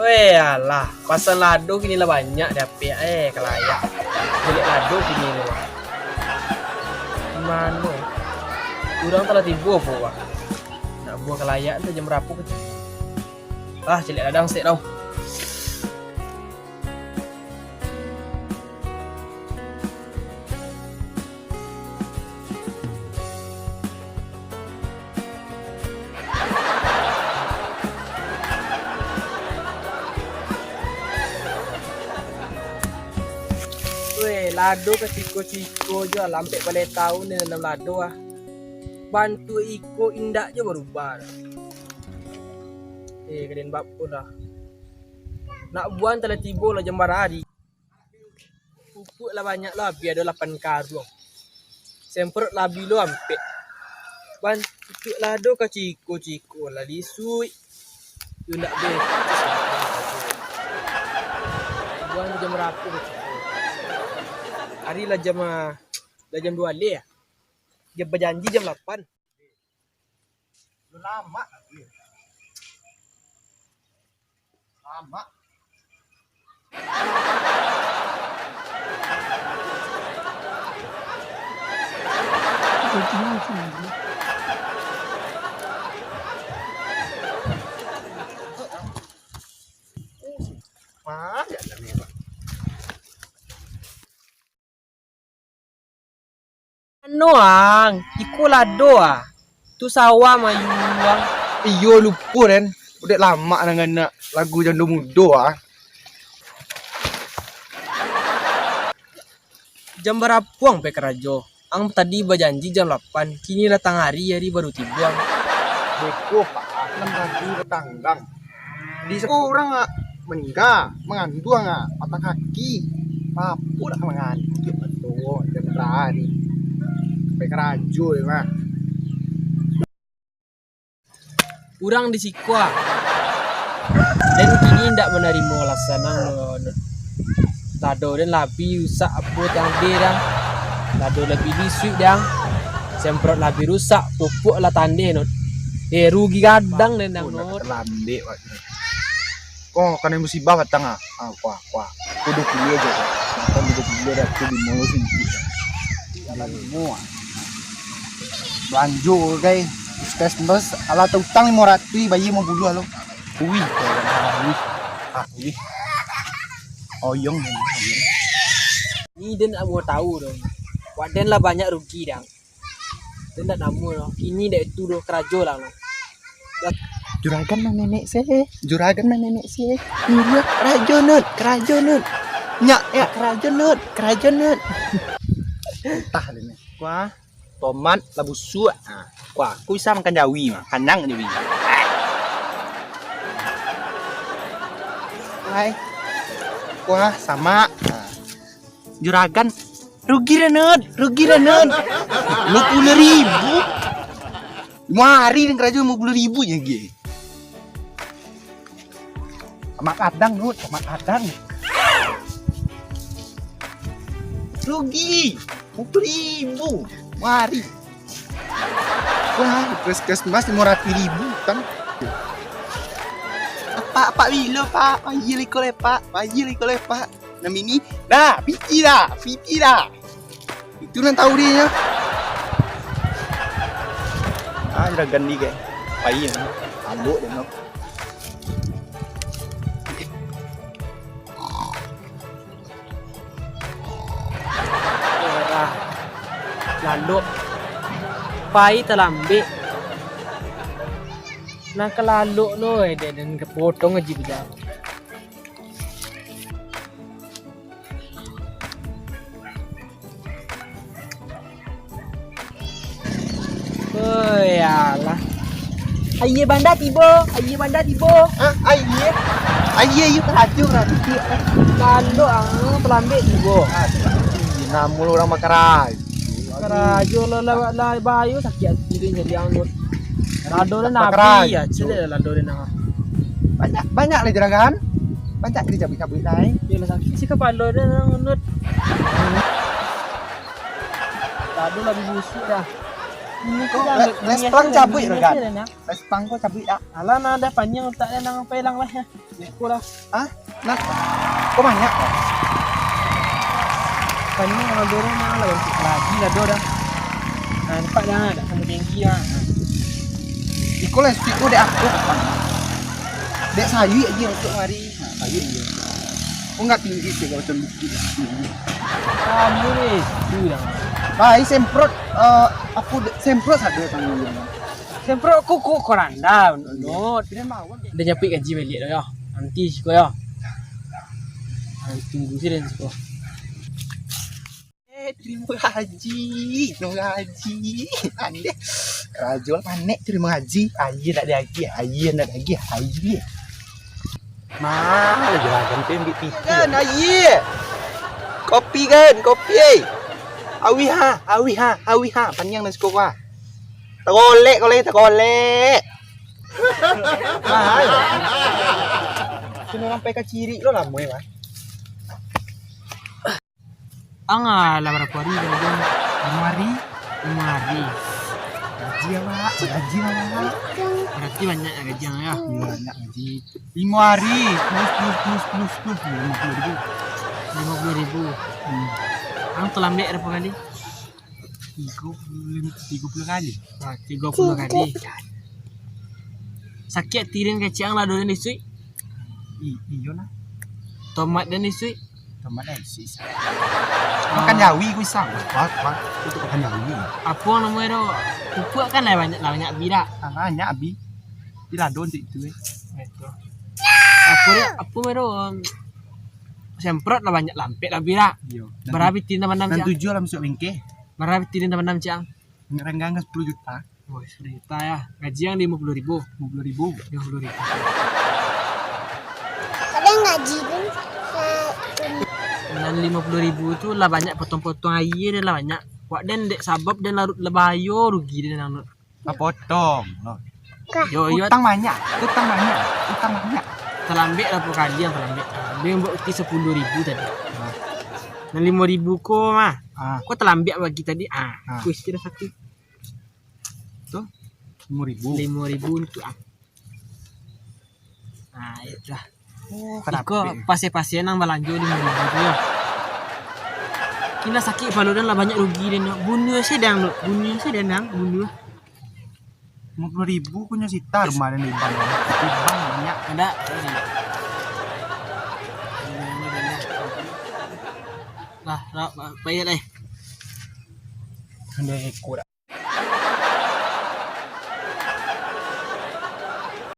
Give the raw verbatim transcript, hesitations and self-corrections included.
Weh, alah, pasan lado kini lah banyak dapek, eh, kalayak. Jelek lado kini tu. Mano? Urang tu lah tibo apo, Pak? Nak buah kalayak tu jam barapo kecek? Ah, caliak ladang sek tau. Weh, lado ka siko-siko jo lah, ampek baleh taun den nanam lado ah. Bantuak iko indak jo barubah. Eh, ka den bak pun lah. Nak buah antah lah tibo lah jam bara ari. Pupuk lah banyak lah, abih ado lapan karuang. Semprot lah abih lo ampek. Bantuak lado ka ciko-ciko lah lisuik. Yo ndak be. Buah jam barapo ka ciko? Ari lah jam, ah, lah jam duo aleh ah. Jam bajanji jam lapan. Lu lamak lagi. Lamak. Mah, ya, ya, ya. Ano ang, iko lado ah. Tu sawah mayu ang. Iyo, lupo den. Udek lamak nan nganak lagu jando mudo ah. Jam barapo ang pai karajo? Ang tadi bajanji jam lapan, kini lah tangah ari, ari baru tibo ang. Beko, Pak. Kan tadi batanggang. Di urang, ah, maningga, manganduang, ah, patah kaki. Apo dak manganduang, batua, jam bara ni. Sampai karajo, yo, mah. Urang di siko, ah. Den kini indak manarimo alasan ang, no, no. Lado den labi rusak apo tandeh dang. Lado labi lisuik dang. Semprot labi rusak, pupuk lah tandeh, no. Eh, rugi gadang den dang, no. Terlambek, Pak. Ko kanai musibah batang ah. Ah, kuah, kuah. Ko duo puluah ajo, kuah. Makan duo puluah dah tu limo lo singkik. Jalan limo ah. Balanjo gai. Puskesmas, alah tautang limo ratuih, bayia limo puluah lo. Uih, ah, uih. Ah, uih. Oyong, oyong. Ni den nak mau tahu tu. Wak den lah banyak rugi dang. Den ndak namuah doh. Kini ndak itu doh, karajo lah, no. Juragan mah nenek se, juragan mah nenek se. Nurut, karajo, Nut, karajo, Nut. Nyak, ya, karajo, Nut, karajo, Nut. Entah deh, Nut. Kuah, tomat, lah busuak. Ha, kuah, ku bisa makan jawi mah, kanyang jawi. Hai. Kuah, samak. Ha. Juragan, rugi Renot, rugi Renot. Lima puluah ribu. Limo ari nan karajo limo puluah ribu nyo rugi. Samak kadang, Nut, samak kadang. Rugi. Limo puluah ribu. Limo ari. Wah, puskesmas limo ratuih ribu, kan? Pak, Pak, bilo, Pak. Payah iko le, Pak. Payah iko le, Pak. Nan mini, dah, piti dah, piti dah. Itu nan tahu dia nyo. Ah, juragan ni, guys. Pai, alok dia, no. Merah. Lalok. Pai talambek. Nah, kalalok no, eh, dek, dan kepotong aja bujang. Oh, yalah. Aia banda tibo, aia banda tibo. Hah? Aia? Aia, aia, karajo, karajo. Kalau ang talambek tibo. Ah, namo urang bakarajo. Karajo lah, lah, lah, bayu sakit hati tu jadi anut. Lado dah nabi ya, cile lado dah nah. Banyak, banyak lah juragan. Banyak dicabuik-cabuik lah, eh. Yalah, sakit si kapalo dah, Nut. Lado lah busuk dah. Ini ko, sudah, le-, ini lesplang sudah, cabuik ini dah, kan? Sudah, nah. Lesplang ko cabuik dak? Alah, nah, dah panjang utak dia, nang apa hilang lah, ya. Iko lah. Hah? Nah, ko banyak ko? Panjang kalau dorong, nah, lah, untuk lagi lah, do, dah. Nah, nampak dah, dah sama dengki, ah. Iko lah, stick ko dek aku, Bang. Dek sayuik aja untuk mari. Nah, sayuik aja. Oh, nggak tinggi sih, kalau macam bukit. Kamu ni, itu dah. Baik, semprot, eh, aku de-, semprot saja tangan dia. Semprot kuku koranda, Nut. Dia nyapuik gaji baliak dah, yo. Nanti siko, yo. Nanti tunggu sih dan siko. Eh, terima gaji, terima gaji. Ande, karajo lah panek, terima gaji. Aia nak diagih, aia nak diagih, aia. Mah, lagi ragam tu ambil piti. Kan, aia. Kopi kan, kopi, eh. Awih ha, awih ha, awih ha. Panjang dan siko, wah. Takolek, kolek, takolek. Mahal. Kena sampai ka cirik lo lamo, eh, wah. Ang, ah, lah barapo hari gajian? Limo hari. Limo hari. Gaji awak, gaji awak. Berarti banyak lah gaji ang, yo? Iyo, banyak gaji. Limo hari, plus, plus, plus, plus, plus, limo puluah ribu. Limo puluah ribu. Hmm. Ang talambek barapo kali? Tigo puluah, tigo puluah kali. Ah, tigo puluah kali. Sakik ati den kecek ang lah, do den isuik? I-, iyo nah. Tomat den isuik? Tomat den isuik. Makan jawi ku isang. Wah, wah, itu makan jawi. Apo namo e do? Pupuk kan lah banyak, lah banyak abih dak? Ah, banyak abih. Di ladon tu itu, eh. Betul. Apo dia? Apo namo e do? Semprot lah banyak, lampek lah abih dak? Iyo. Bara piti nan banam, Cang? Nan tujuah lah masuak bingkeh. Bara piti nan banam, Cang? Renggang ka sapuluah juta. Oh, sapuluah juta yo. Gaji ang limo puluah ribu. Limo puluah ribu. Limo puluah ribu. Kadang gaji tu, eh, nan limo puluah ribu tu lah banyak potong-potong aia, lah banyak. Wak den dek sabab den larut lah bahayo, rugi den ang. Lah potong. Yo, yo. Utang banyak, utang banyak, utang banyak. Talambek lah barapo kali ang talambek. Ah, den buek uti sapuluah ribu tadi. Ah. Nan limo ribu ko mah. Ah. Ko talambek bagi tadi. Ah, ah. Ko isi lah satu. Tu, limo ribu. Limo ribu untuak ang. Nah, itulah. Oh, iko kenapa? Pase-pase nan balanjo limo ribu tu yo. Kini sakik palo den, lah banyak rugi den. Bunuah se den, bunuah se den, bunuah. Limo puluah ribu punyo sita rumah den di bank. Di bank banyak. Ada. Lah, lah, bayar eh. Ada ekor.